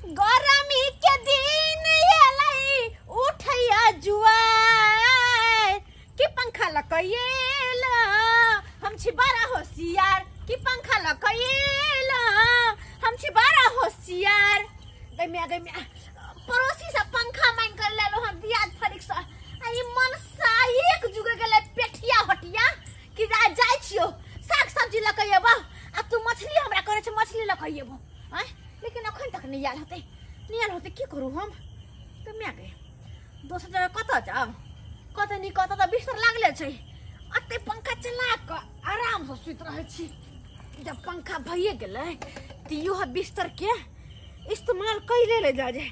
गरमी के दिन एलै उठैया जुआर कि पंखा लकैला हम छी बड़ा होशियार कि पंखा लकैला हम छी बड़ा होशियार। गैम्या गैम्या पड़ोसी से पंखा मांग कर लेलो हम दियाद फरिक से आ ई मनसा एक जुग गेलै पेठिया हटिया कि जा जाय छियो साग सब्जी लकैबो आ तू मछली हमरा करे छै मछली लकैबो आय। लेकिन अखन तक नहीं आयल होते नहीं आयल होते की करू हम त म्या गे दोसर जगह कतऽ जाब कतऽ नि कतऽ त बिस्तर लागले छै अते पंखा चला क आराम से सुति रहै छी। जब पंखा भइए गेलै त इहो बिस्तर के इस्तेमाल कैले ले जा जाए।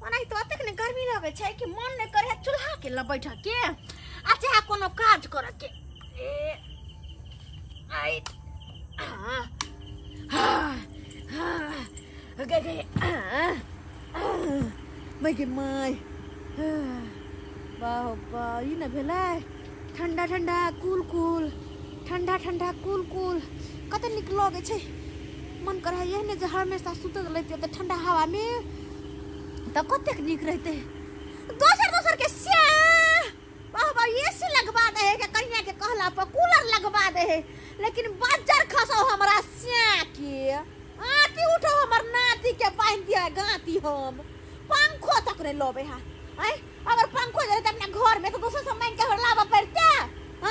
ओनाहि तऽ अतेक ने गर्मी लगै छै कि मन नहि करे चूल्हा के लग बैठ के आ चाहे कोनो काज करऽ के। ए आई हाँ हाँ हाँ गे गे my गे my वाह वाह ई ने भेलै ठंडा ठंडा कूल कूल ठंडा ठंडा कूल कूल कते नीक लगै छै। मन करे एहने जे हमेशा सुतल रहितै तऽ ठंडा हवा में तऽ कतेक नीक रहते। दोसर दोसर के स्या वाह वाह एसी लगवा दे है के कन्या के कहला पर कूलर लगवा दे है लेकिन बज्जर खसो हमरा स्या के आती उठो हमर नाती के बांध दिया गाती हम पंखो तक नहीं लोबे हा आय। अगर पंखो दे त अपना घर में तो दोसर से मांग के लाबा पड़ते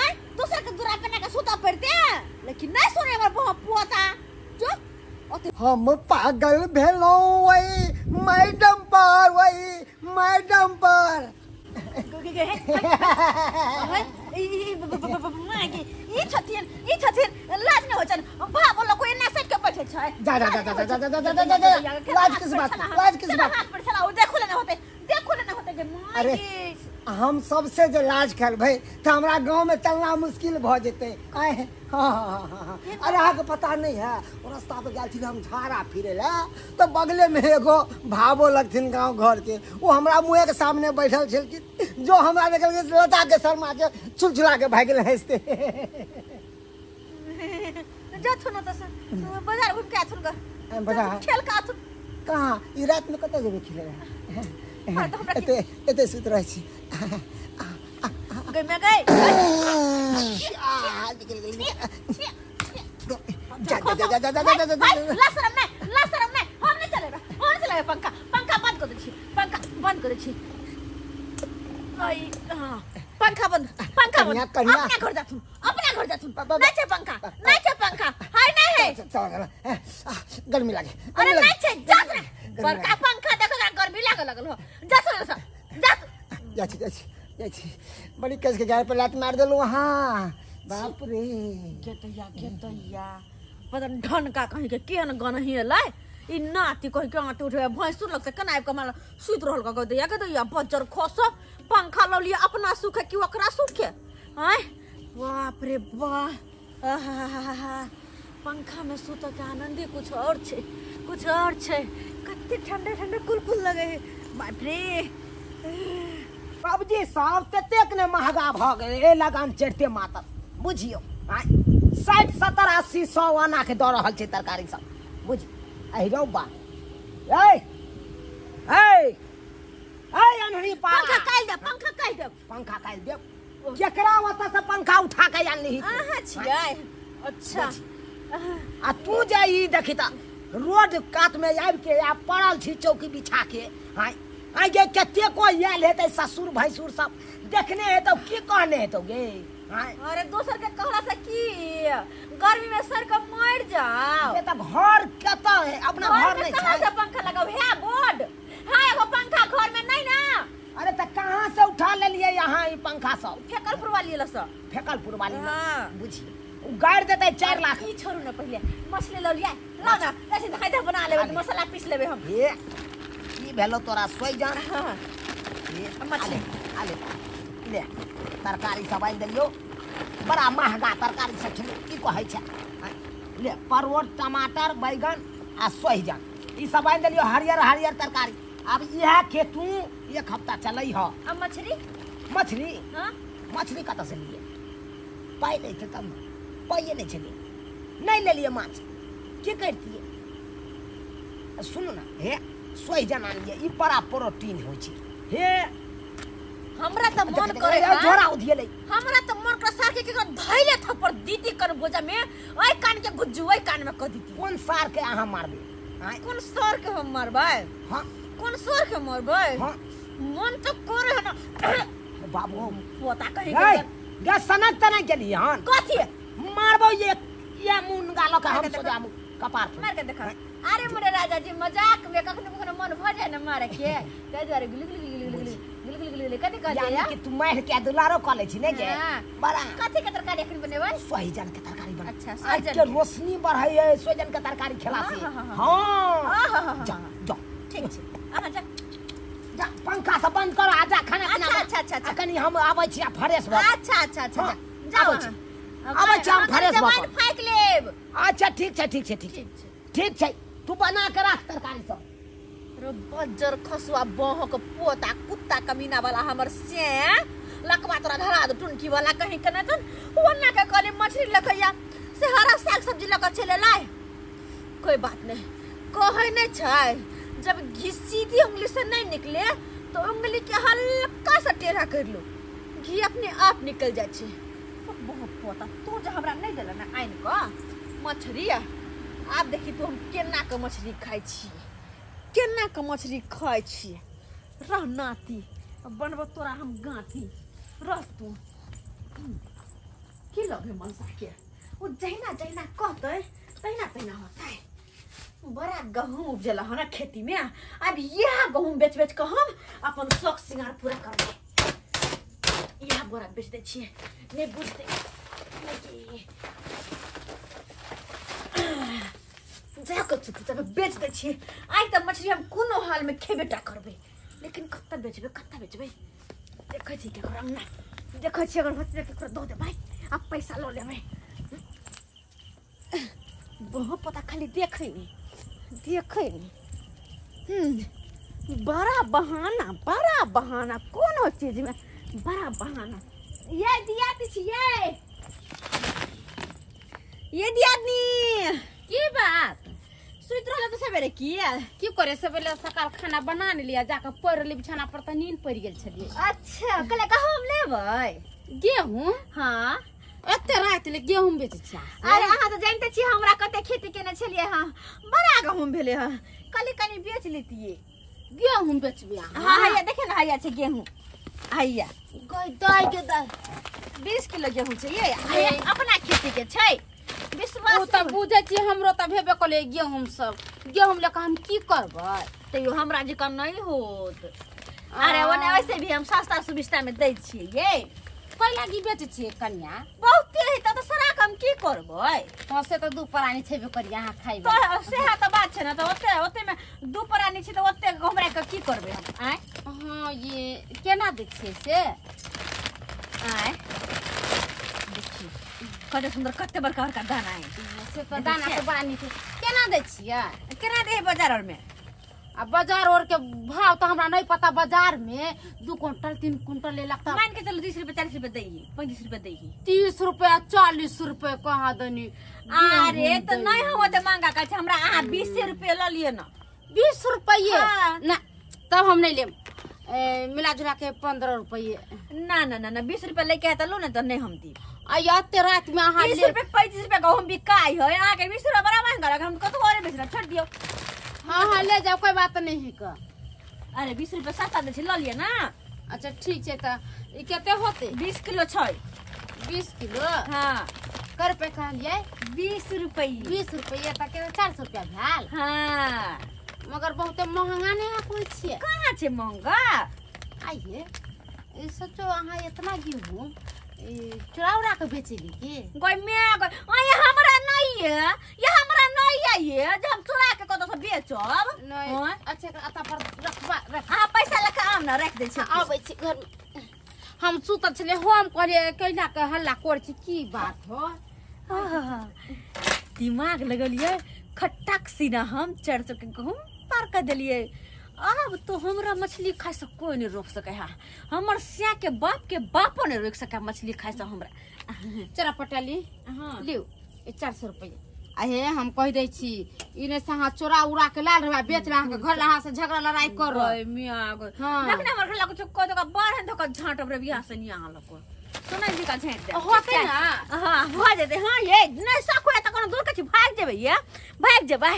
आय दोसर के दूरा पे ना के सुता पड़ते लेकिन नहीं सुने हमर बहु पोता जो हम पागल भेलौं वही मैडम पर वही मैडम पर। ई छथिन लाज नहि होइ छनि भाव लोक एना सटि के बैठे छै। जा जा जा जा जा जा जा जा लाज किस बात लाज किस बात हाथ पर छला देखो ले न होते देखो ले न होते जे माय। अरे हम सबसे जे लाज खेलबै तऽ हमरा गाँव में चलना मुश्किल भऽ जेतै। आय हाँ हाँ हाँ अरे अहाँके पता नहीं है रास्ता पर गेल छी हम झाड़ा फिरे ला तऽ बगले में एगो भावो लगथिन गाँव घर के वो हमरा मुँहे के सामने बैठल छलखिन जो हमरा देखलखिन लता के शर्मा के चुलचुला के भागि गेल हँसते। जाथुन ओतऽ से बाजार घुमि के आथुन ग बाजार खेल के आथुन कहाँ ई रात में कतऽ जेबै खेले एते एते सुति रहै छी। गई मैं गई जा जा जा जा जा जा जा ला शरम नहीं ला शरम नहीं हम नहीं चलेबे हम नहीं चलेबे पंखा पंखा बंद कर दै छी पंखा बंद कर दै छी आई हां पंखा बंद पंखा बंद अपना घर जाथुन अपना घर जाथुन नहीं छै पंखा नहीं छै पंखा हाय नहीं है चल चल गर्मी लागे अरे नहीं छै जा बड़का पंखा देखो गर्मी लागे लगल हो जा जा जा छी जा छी जा छी बड़ी कस के गाय पर लात मार देलु। हां बाप रे केतैया पता ढनका कहीं के केहन गनही एलै ई नाती कहि के आँट उठे भैंसुर लगतै केना आबि के मार सुति रहल क दैया के दैया बज्जर खस पंखा लऽ लिअ अपना सुख है कि ओकरा सुख है आँय बाप रे वाह आहा पंखा में सुतऽ के आनंदे कुछ और छै कुछ और छै कते ठंडा ठंडा कुल कुल लगे है बाप रे। सब्जी सब ततेक ने महगा भऽ गेलै लगान चढ़ते मातर बुझियौ 60 70 80 100 आना के दऽ रहल छै तरकारी सब बुझ। अहि बा ए ए ए अनहरी पा पंखा काटि दे पंखा काटि दे पंखा काटि दे केकरा ओतऽ से पंखा उठा के आनलिही अहाँ छियै अच्छा आ तू जे ई देखी त रोड कात में आबि के आ पड़ल छी चौकी बिछा के हाय आइ गे कतेको आयल हेतै ससुर भैंसुर सब देखने हेतौ की कहने हेतौ गे। अरे दोसर के कहला से की गर्मी में सर के मर जाओ ये त घर कतऽ है अपना घर नहीं कहां से पंखा लगाओ है बोर्ड हां एगो पंखा घर में नहीं ना। अरे त कहां से उठा लेलिए यहां ई पंखा सब फेकलपुर वाली ल से फेकलपुर वाली हां बुझी उ गाड़ देतै 4 लाख। ई छोड़ू ना पहिले मछली ल लिया लाओ ना ऐसे धाई धाई बना लेबे मसाला पीस लेबे हम। हे ई भेलो तोरा सोई जान। हां ये मछली आले ले तरकारी सब आनि देलियौ बड़ा महंगा तरकारी सब छलै की कहै छै ले परोड़ टमाटर बैगन आ सोहिजन ई सब आनि देलियौ हरियर हरियर तरकारी। अब इएह खेतू एक हफ्ता चलै ह। आ मछली मछली हां मछली कतऽ से लिए पाइ नहि छै तब पाइए नहि छलै नहीं लेलिए माछ की करतिए। सुनू ना हे सोहिजन आनलियै, ई बड़ा प्रोटीन होइ छै। हे हमरा त मन करे झोरा उधियलै, हमरा त मन करे सार के केकरो धैले थप्पड़ दीती कर बोजा में, ओइ कान के गुज्जू ओइ कान में क दीती। कोन सार के अहाँ मारबै? कोन सार के हम मारबै? हां कोन सार के मारबै? हां मन त करे है ना बाबू पोता कहीं गे सनक त नै गेली हन। कथी मारबौ ये या मुन गालो के हम सोजामु कपार मार के देखा। अरे मोरे राजा जी मजाक में कखनो कखनो मन भ जाय ना मारे के, तै दुआरे गुलु गुलु गुलु गुलु गुलु गुलु गुलु कथि कहै यानी कि तू मार के दुलारो क लै छी नै के बड़ा। कथि के तरकारी अखन बनेबै? सोहिजन के तरकारी बना। अच्छा सोहिजन के रोशनी बढ़ै है सोहिजन के तरकारी खेला से। हां जा जा ठीक छै, अहाँ जा जा पंखा सब बंद कर आ जा खाना पीना। अच्छा अच्छा अच्छा कनी हम आबै छी आ फ्रेश भ। अच्छा अच्छा अच्छा जाओ आबै छी हम फ्रेश भ फाइक लेब। अच्छा ठीक छै ठीक छै ठीक छै ठीक छै, तू बना के राख तरकारी सब। रो बज्जर खसुआ बहक पोता कुत्ता कमीना वाला हमर से लकवा तोरा धरा दो टुनकी वाला कहीं के न तन ओना के कहली मछली लकैया से हरा साग सब्जी लक चले लाय। कोई बात नहीं, कहै नहीं छै जब घी सीधी उंगली से नहीं निकले तो उंगली के हल्का सा टेढ़ा कर लो, घी अपने आप निकल जाए छै। बहुत पोता तू जो हमरा नहीं देला ना आइन क मछली, आब देखी तू हम केना के मछली खाइ छी, केना के मछली खाइ छी। रह नाती बनबो तोरा हम गाँती, रह तू की लगे मनसा के ओ जहिना जहिना कहतै तहिना तहिना होतै। बड़ा गहूँम उपजेला हन खेती में, अब यह गहूँम बेच बेच के हम अपन शौक श्रृंगार पूरा करबै। यह बोरा बेच दै छियै नहीं बुझतै जा कऽ चुप बेच दै छियै। आइ तऽ मछली हम कोनो हाल में खेबे टा करबै, लेकिन कत्ता बेचबै कत्ता बेचबै देखै छी केकरो अंगना, देखै छी अगर होतै केकरो दऽ देबै आ पैसा लऽ लेबै। बहुत पता खाली देखै नहीं देखै नहीं। बड़ा बहाना बड़ा बहाना कोनो चीज में बड़ा बहाना। ये दिया छियै ये दियादनी की बात सुति रहल त सबेरे की की करे सबेरे सकाल खाना बना ने लिया जाके पड़ रहली बिछाना पर त नींद पड़ गेल छलियै। अच्छा कहले गहूम लेबै? गेहूं? हां एते राति ले गेहूं बेचै छियै? अरे अहाँ त जानते छी हमरा कते खेती केने छलियै हँ, बड़ा गहूम भेलै हँ, कहली कनी बेच लेतियै। गेहूं बेचबै अहाँ? हां हैया देखे न हैया छै गेहूं, हैया गई दाइ के दाइ 20 किलो गेहूं छै ये अपना खेती के छै। विश्वास ओ त बुझै छी हमरो त भेबे कले गेहूं सब, गेहूं लऽ हम की करबै? तैयो हमरा जकाँ नहीं होत। अरे ओने वैसे भी हम सस्ता सुविस्ता में दै छियै ये। कै लागी बेचै छियै कन्या? बहुते है त सरा कम की करबै? हँ से त दू प्राणी छेबे करी अहाँ खाइबै। तो सेहा त बात छै न, त ओते ओते में दू प्राणी छै त ओते हमरा के की करबै हम? आँय हँ ये केना दै छियै से? आँय देखियौ कते सुन्दर कते बड़का बड़का दाना है। से त दाना के बड़ा नीक। केना दै छियै? केना दै बाजार आर में? आ बाजार और के भाव तो हमरा नहीं पता, बाजार में 2 क्विंटल 3 क्विंटल लेलक त मान के चलू 30 रुपए 40 रुपए दैही, 35 रुपए दैही। 30 रुपए 40 रुपए कहाँ दनी? अरे तो नहीं हम ओते महंगा कहै छै हमरा, अहाँ 20 रुपए ल लिअ न। 20 रुपए ना तब हम नहीं लेब, मिला जुला के 15 रुपए। ना ना ना ना 20 रुपए लेके है त लो न त नहीं हम दी। आ एते रात में अहाँ 30 रुपए 35 रुपए गहूम बिकाइ है, अहाँ के 20 रुपए बड़ा महंगा लगे, हम कतौ और बेचना छोड़ दियौ। हाँ हाँ ले जाओ कोई बात नहीं है का। अरे 20 रुपए सस्ता दै छै ल लिअ ना। अच्छा ठीक छै त ई कते होते? 20 किलो छै। 20 किलो? हाँ कर पे कहलियै? 20 रुपए। 20 रुपए त के 400 रुपया भेल। हाँ मगर बहुते महंगा नहीं आबै छियै। कहाँ छै महंगा? आइये ई सोचो अहाँ इतना गेहूं चुरा उरा के बेचेली की? गई मैं गई आ ये हमरा नहीं है, ये हमरा नहीं है ये जे हम चुरा के कतौ से बेचब। नहीं अच्छा अता पर रखबा रख। अहाँ पैसा लऽ के आम ना रख दै छी। आबै छी घर में हम सुतल छलियै, हम कहलियै कैला के हल्ला करै छी की बात हो? दिमाग लगलियै खट्टाक सीना हम 400 के गहूम पार कर देलियै। अब तो हमरा मछली खाइ से कोई नहीं रोक सके है, हमर सिया के बाप के बापो नहीं रोक सके मछली खाइ से हमरा। चरा पटाली हाँ लिउ 400 रुपया। आ हे हम कहि दै छी ई ने से अहाँ चोरा उड़ा के लाल रहबा बेच अहाँ के घर अहाँ से झगड़ा लड़ाई कर ओए मियां गो हाँ। देखने हमर घर लग कह दो बाढ़ धक झांटब रे बियाह से निया लको सुनै जी का झांट दे होतै ना। हां भ जेतै। हां ये नै शक होय त कोनो दूर के छी भाग जेबै ये भाग जेबै।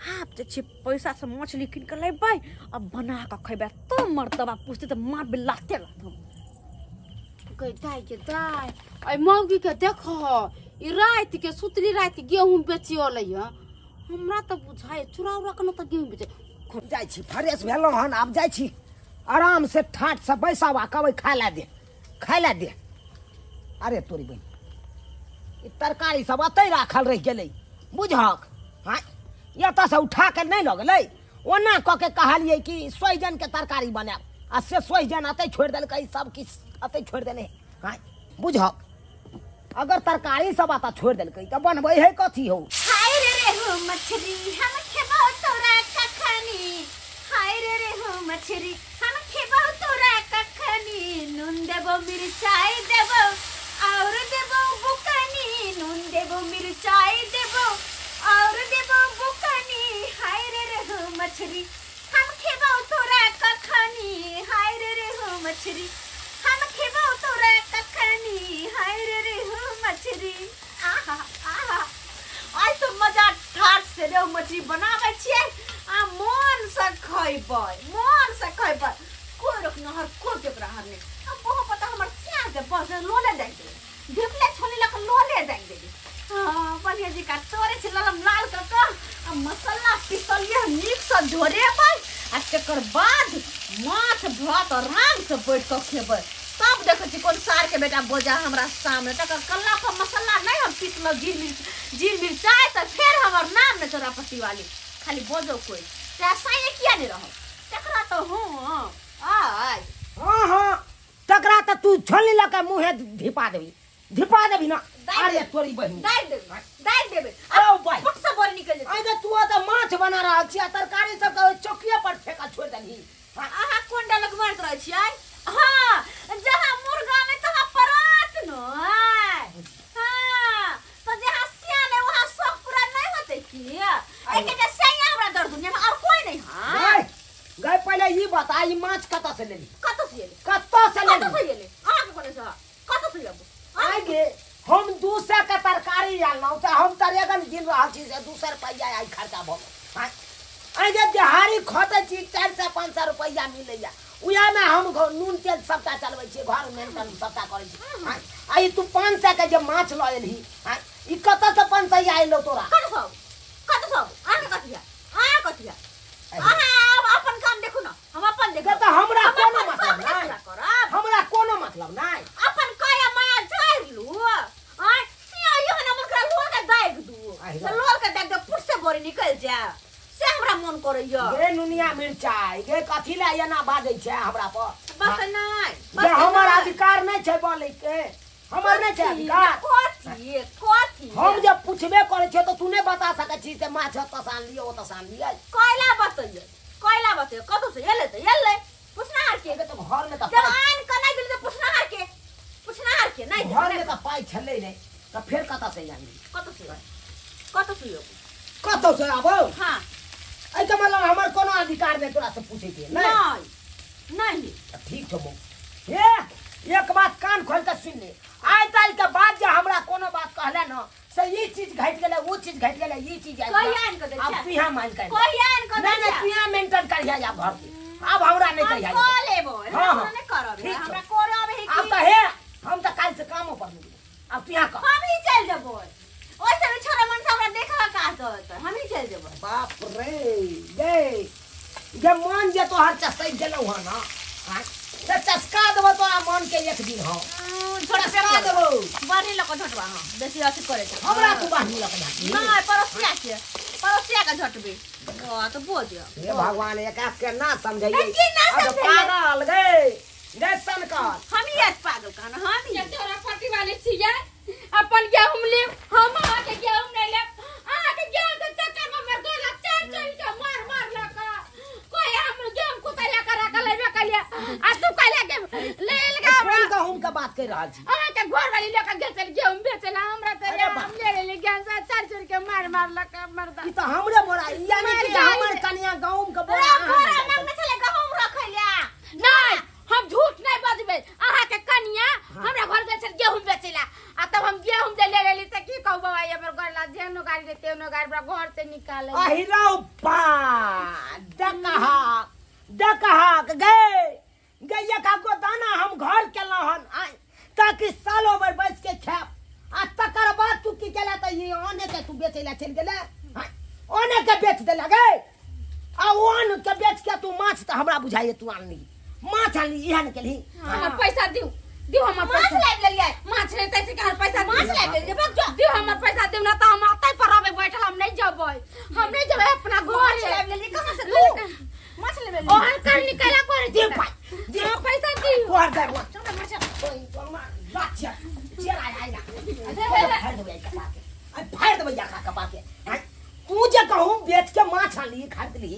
आप जे छी पैसा से मछली किन के लेबै अब बना के खैबै तो मर्तबा पूछते त मार बे लाते लात गई दाई के दाई अइ मौगी के देख ई रात के सुतली रात गेहूं बेची अलै ह हमरा त बुझाय चोरा उड़ा के न त गेहूं बेचे जाइ छी फ्रेश भेलहुँ हन आब जाइ छी आराम से ठाठ से बैसाब आ कहबै खाय ला दे खाय ला दे। अरे तोरी बहिन ई तरकारी सब अतै राखल रहि गेलै बुझहक। हाँ एतऽ से उठा के नहि लऽ गेलै ओना कऽ के कहलियै कि सोहिजन के तरकारी बनायब आ से सोहिजन अतै छोड़ि देलकै सब किछु अतै छोड़ि देने। हाँ बुझहक अगर तरकारी सब अतऽ छोड़ि देलकै तऽ बनबै है कथी हौ। हाय रे रे हो मछली हम खेबौ तोरा कखनी हाय रे रे हो मछली हम खेबौ तोरा कखनी नून देबो मिरचाई देबो और देबो बुकनी नून देबो मिरचाई देबो और देबो बुकनी हाय रे रे हो मछली हम खेबौ तोरा कखनी हाय रे रे हो मछली हम खेबौ तोरा कखनी हाय रे रे हो मछली। आहा आहा आज तो मजा ठाठ से रे मछली बनाबै छियै आ मन से खैबै मन से खैबै कोइ रखनहर कोइ केकरा हर नहि। आ बहु पता हमर सियार के बस लोले दागि देबै ढेपले छोली लऽ कऽ लोले दागि देबै। हाँ बढ़िया जी का तोरे छै ललम लाल कऽ कऽ आ मसाला पिसलियै नीक से झोरेबै आ तकर बाद माछ भात आराम से बैठ कऽ खेबै। तब देखै छी कोन सार के बेटा बोजा हमरा सामने तकर कल्ला पर मसाला नहीं हम पीसलहुँ जीर मिरचाइ तऽ फेर हमर नाम नहि चोरापत्ती वाली खाली बजौ कोइ तेँ साइए किया नहि रहब तकरा तऽ हूँ आय। हाँ हाँ तकरा तऽ तू छोलनी लऽ के मुँहे धिपा देबी धिपा देबी ना। अरे तोरी बहिन दागि देबै दागि देबै औ भाई फुट से बोरी निकलि जेतै। अरे तू तऽ माछ बना रहल छी आ तरकारी सब तऽ चौकिए पर फेकल छोड़ि देलही। अहाँ कोन डालक मारैत रहै छियै? हाँ जहाँ मुर्गा में तहाँ परात न। हाँ तो जहाँ सियान है वहाँ शौक पूरा नहीं होते की एक एक सैया हमरा दर दुनिया में और कोई नहीं। हाँ गए पहले ई बता ई माछ कतऽ से लेली कतऽ से लेली कतऽ से लेली कतऽ से लेली अहाँ के कोने से कतऽ से लेबू? आगे हम 200 के तरकारी आनलहुँ तऽ हम तरेगन गिन रहल छी से 200 रुपैआ आइ खर्चा भऽ गेल। आइ जे देहारी खतै छी 400-500 रुपैआ मिलैया उएहमे हम नून तेल सबटा चलबै छियै घर मेंटेन सबटा करै छी। आ ई तू 500 के जे माछ लऽ एलही ई कतऽ से 500 एलौ तोरा? कतऽ सब कतऽ सब अहाँ कथी है अहाँ कथी है अहाँ आब अपन काम देखू ना हम अपन देखू। तऽ हमरा कोनो मतलब नहि हमरा कोनो मतलब नहि अपन काया माया झाड़ि लू आँय सिया यो न हमरा लोल के दागि दू लोल के दागि दे पुट से बोरी निकलि जाए से हमरा मन करैया। गे नुनिया मिरचाइ गे कथी लए एना बाजै छै हमरा पर? बस नहि जे हमर अधिकार नहि छै बोलै के हमर नहि छै अधिकार। कथी कथी हम जब पूछबे करै छियै तऽ तू नहि बता सकै छी से माछ ओतऽ से आनलियै ओतऽ से आनलियै। कैला बतैयै कैला बतैयै कतौ से एलै तऽ एलै पुछनाहार के तऽ घर में तऽ जब आन कऽ नहि गेलै तऽ पुछनाहार के पुछनाहार के नहि घर में तऽ पाइ छलै नहि तऽ फेर कतऽ से आनलियै कतौ से कतौ से कतौ से आबौ? हाँ एहिके मतलब हमर कोनो अधिकार नहि तोरा से पूछै के नहीं नहीं ठीक छौ हे एक बात कान खोल के सुन ले आइ काल्हि के बाद जे हमरा कोनो बात कहले न से ई चीज घटि गेलै ओ चीज घटि गेलै ई चीज आब तू यहाँ मान के कोई आन के नहीं नहीं तू यहाँ मेंटेन करिहा आब घर के आब हमरा नहीं करिहा हम कऽ लेबो हमरा नहीं करब हमरा करब है आब तऽ हे हम तऽ काल्हि से कामो पर नहीं आब तू यहाँ कर हम ही चल जेबो ओइसे भी छोरा मन से हमरा देखा का दत हम ही चल जेबो। बाप रे गे जे मन जे तोहर चसै गेलौ हन ना ते चसका देबो तोरा मन के एक दिन हो चसका देबो बाढ़ी लऽ कऽ झटबा। हाँ बेसी अथी करै छै हमरा तू बाढ़ी लऽ कऽ झटबी नहि पड़ोसिया के पड़ोसिया के झटबी। ओ तऽ बोझ हे भगवान एक के ना समझैयै की ना समझैयै पागल गे गे सनकर हम ही आज पागल कहना हम ही तोरा पति वाले छियै अपन गेहूं लेब हम अहाँ के गेहूं नहि लेब अहाँ के गेहूं के चक्कर में हमर गला चार चार के मार मार लक कोई हम गेहूं कुतैला करा के लेबे कलिया आ तू कहला के ले लगा कोन गहूं के बात कहि रहल छी। अहाँ के घर वाली लऽ के गेल छल गेहूं बेचला, हमरा तऽ हम ले लेली गेहूं से 400 के मार मारलक मर्दा। ई तऽ हमरे बोरा, यानी कि हमर कनिया गहूम के बोरा बोरा मांगने छलै गहूम रखै ले। नहीं, हम झूठ नहीं बजबै। अहाँ के कनिया हमरा घर गेल छल गेहूं बेचला, आ तब हम गेहूं जे ले लेली तऽ की कहू बाबा, हमर घर ला जेनो गाड़ी दे तेनो गाड़ी हमरा घर से निकाले। अहिरौ बा दकहा दकहा गए गैया का गोदाना हम घर केलौं हन ताकि सालो भर बैस के खायब, आ तकर बाद तू की केला तऽ ई ओने के तू बेचै ला चलि गेले, ओने के बेच देला गए, आ ओन के बेच के तू माछ तऽ हमरा बुझाइए तू आनली माछ आनली, इएह ने केलही। हमर पैसा दिउ, दिउ हमर माछ पैसा। लाबि लेलियै। माछ नहि तैसे के हमर पैसा माछ लाबि लेलियै, भाग जो। दिउ हमर पैसा दिउ ना तऽ हम अतै पर रहबै बैठल, हम नहि जेबै, हम नहि जेबै अपना घर। माछ लाबि लेलियै कहाँ से तू? माछ लाबि लेलियै। ओहन कर निकाला करै दिउ छी। पाइ, दिउ हाँ, पैसा दिउ। तोहर दे माछ चल आइ आइ फाड़ि देबै कपार के, आइ फाड़ि देबै यखा कपार के। तू जे गहूम बेच के माछ आनली खरीदली,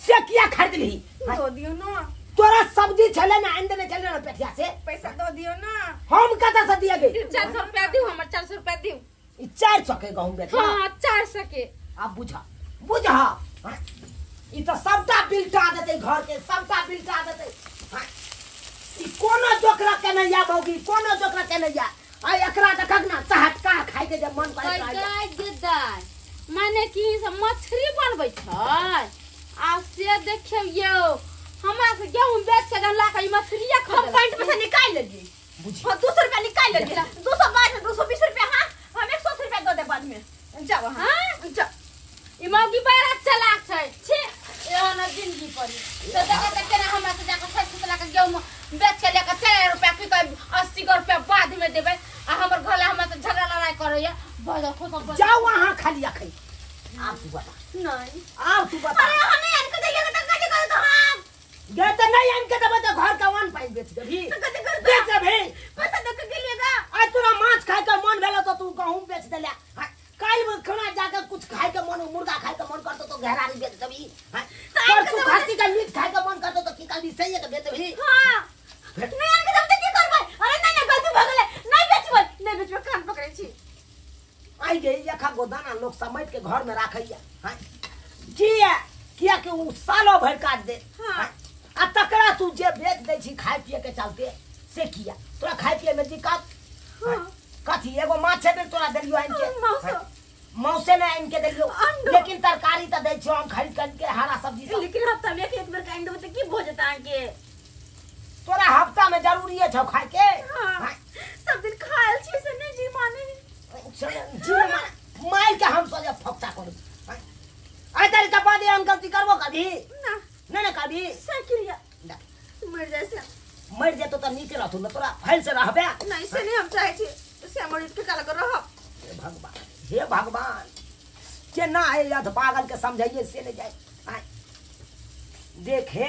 से किया खरीदली? दऽ दियौ ना। तोरा सब्जी छले ना आनि देने छले ना पेठिया से, पैसा दऽ दियौ ना। हम कतऽ से दिए गे? 400 रुपया दिउ, हमर 400 रुपया दिउ। ई 400 के गहूम बेच? हाँ 400 के। आब बुझा बुझा, ई तऽ सबटा बिलटा देतै घर के, सबटा बिलटा देतै। ई कोनो जोकरा के नहि या मौगी, कोनो जोकरा के नहि या। आ एकरा देखक ना चहटका खाइ के जे मन करैत रहैया। माने कि सब मछली बनबै छै, आ से देखियौ यौ हमरा से गेहूं बेच के ला के मछलिया हम पैंट में से निकालि लेलियै। हाँ 200 रुपया निकालि लेलियै, 200 बाद में 220 रुपया। हाँ हम 100 रुपया दऽ देब बाद में। जाओ हाँ जाओ। ई मौगी बड़ा चलाक छै, छी एहन जिंदगी पड़ी तऽ देखै तऽ केना हमरा से जाके 6 के गेहूं बेच के लेके 4 रुपया की कहै 80 रुपया बाद में देबै, आ हमर घर ला हमरा से झगड़ा लड़ाई करैया। जाओ अहाँ खाली अखै। आब तू बता। नहीं आब तू बता। अरे हम नहीं आनि के दैया तऽ कथी करत हम? गे तऽ नहीं आनि के देबै तऽ घर के अन्न पानि बेच देबही, तऽ कथी करत? बेच देबही। पैसा दऽ के गेलियै गा। आइ तोरा माछ खाय के मन भेलौ तऽ तू गहूम बेच देले, काल्हि खाना जाके कुछ खाय के मन मुर्गा खाय के मन करतौ तऽ घेरारी बेच देबही, परसू खस्सी के मीट खाय के मन करतौ तऽ की करबही सहिए के बेच देबही। हाँ नहीं आनि के देबै तऽ की करबै? अरे नहीं नहीं गलती भऽ गेलै, नहीं बेचबै नहीं बेचबै, कान पकड़ै छी। आई गई एखा गोदाना लोग समेट के घर में राखैया किया किया कि उ सालो भरि काट दे। हाँ। आ तकरा तू जे बेच दै छी खाय पिए के चलते से किया तोरा खाय पिए में दिक्कत? हाँ। कथी एगो माछ हेबे तोरा देलियो आनि के, मौसे ने आनि के देलियो, लेकिन तरकारी तऽ दै छियो हम खरीद खरीद के हरा सब्जी सब। लेकिन हफ्ता में एक बेर आनि देबै तऽ की भऽ जेतै अहाँके? तोरा हफ्ता में जरूरी छौ खाय के? हाँ। सब दिन खायल छी से नहीं जी माने जी मार के हम सोचे फक्का करू। आइ तारीख के बाद हम गलती करबो कभी ना नहीं ना कभी से क्रिया मर जाय से मर जेतो त नीक रहतौ न, तोरा फैल से रहबे नहीं से नहीं हम चाहे छी से मर के काला कर रहब। हे भगवान हे भगवान के ना है अध पागल के समझाइए से नहीं जाए। देखे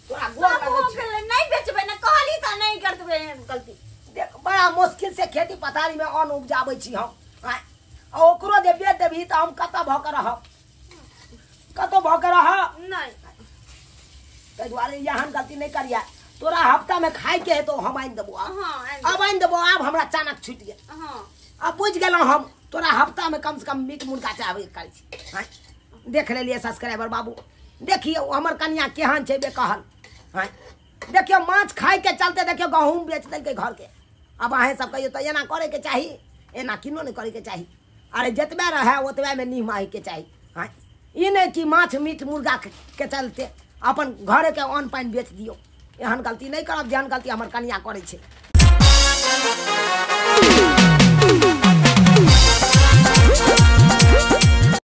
तोरा गोर लगै छै। नहीं बेचबै ना कहली त नहीं कर देबै गलती। देख बड़ा मुश्किल से खेती पथारी में अन्न उपजाबै छी हम, आ ओकरो जे बेच देबही तऽ हम कतऽ भऽ के रहब, कतऽ भऽ के रहब नहीं। ताहि दुआरे एहन गलती नहीं करिया। तोरा हफ्ता में खाय के हेतौ हम आनि देबौ, अब आनि देबौ। आब हमरा चानक छूटि गेल, अब बुझि गेलहुँ हम तोरा हफ्ता में कम से कम मीट मुर्गा चाहबे करै छी। देख लेलियै सब्सक्राइबर बाबू, देखियौ हमर कनिया केहन छै बेकहल। देखियौ माछ खाय के चलते देखियौ गहूँम बेच देलकै घर के। अब अहें सब कहियो तऽ एना करैके चाही, एना किनो नहि करैके चाही। अरे जतबे रहै ओतबेमे नीह माहीके चाही। ई नहि कि माछ मीट मुर्गा के चलते अपन घरेके अन्न पानि बेच दियौ। एहन गलती नहि करब जेहन गलती हमर कनिया करै छै।